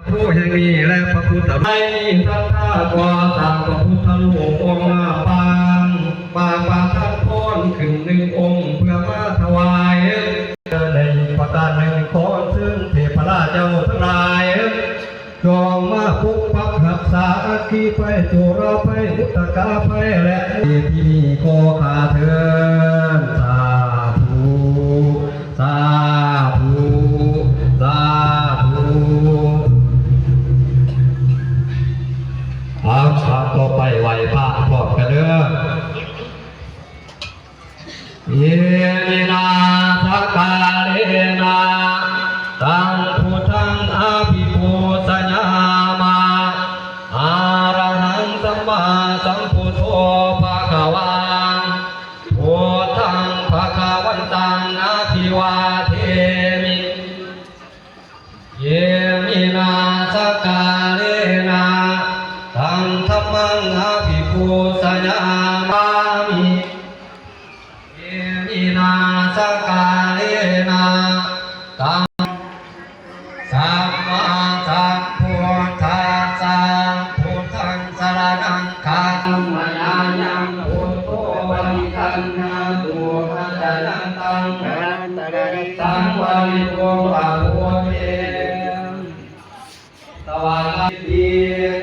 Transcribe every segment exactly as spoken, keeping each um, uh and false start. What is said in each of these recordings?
ผู้แห่งนี้และพระพุทธ ไม่มีศรัทธาก่อสร้างพระพุทธรูปองค์หน้าปาง ปางประทานพรขึ้นหนึ่งองค์เพื่อมาถวาย ในประการหนึ่งขอเชิญเทพราชเจ้าทั้งหลาย จงมาปกปักรักษาอัคคีภัย จุลภัย อุทกภัย และที่นี่ขอข้าเทิน สาธุ สาธุ สาธุ เอาครับ ต่อไปไหว้พระพร้อมกันเด้อ Iminā sakkārena taṃ buddhaṃ abhipūjayāma. Arahaṃ sammāsambuddho bhagavā. Buddhaṃ bhagavantaṃ abhivādemi. Iminā sakkārena taṃ dhammaṃ abhipūjayāmi. Iminā sakkārena taṃ sammāsambuddhassa. Buddhaṃ saraṇaṃ gacchāmi. Mayā yaṃ buddho paṭiggaṇhatu accayantaṃ, taṃ paṇḍitānussaraṃ buddhe. Svākkhātī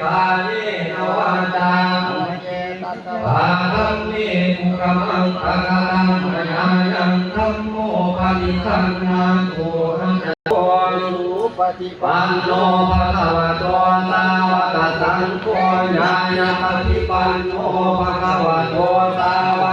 kāyena vācā va cetasā vā dhamme kukammaṃ pakataṃ. Mayā yaṃ dhammo paṭiggaṇhatu accayantaṃ, supaṭipanno bhagavato sāvakasaṅgho, ñāyapaṭipanno bhagavato sāvaka